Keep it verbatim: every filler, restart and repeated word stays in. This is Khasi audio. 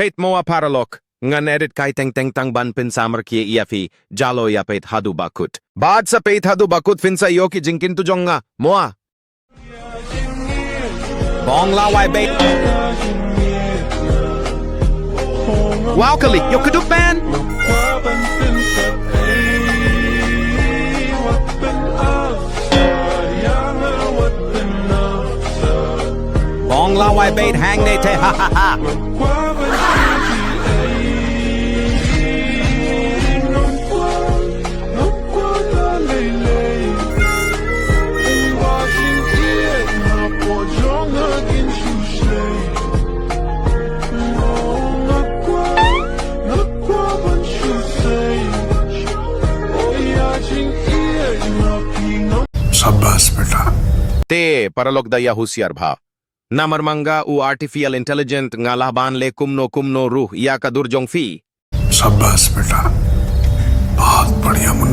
Peit mo paralok, ngan edit kai teng teng tang ban pynsamar ïa phi, jalo ïa peit haduh ba kut. Bad sa peit haduh ba kut phin sa ïoh ki jingkyntu jong nga, mo. Bong la wai beit. Wow, kali, yo keduk ban. Bong la wai beit hang ne te, ha ha ha. Shabash beta. Te paralok da ïa husiar bha. Namar ma nga u artificial intelligent nga lah ban leh kumno kumno ruh ïa ka dur jong phi. शाबाश बेटा, बहुत बढ़िया मुन्ना।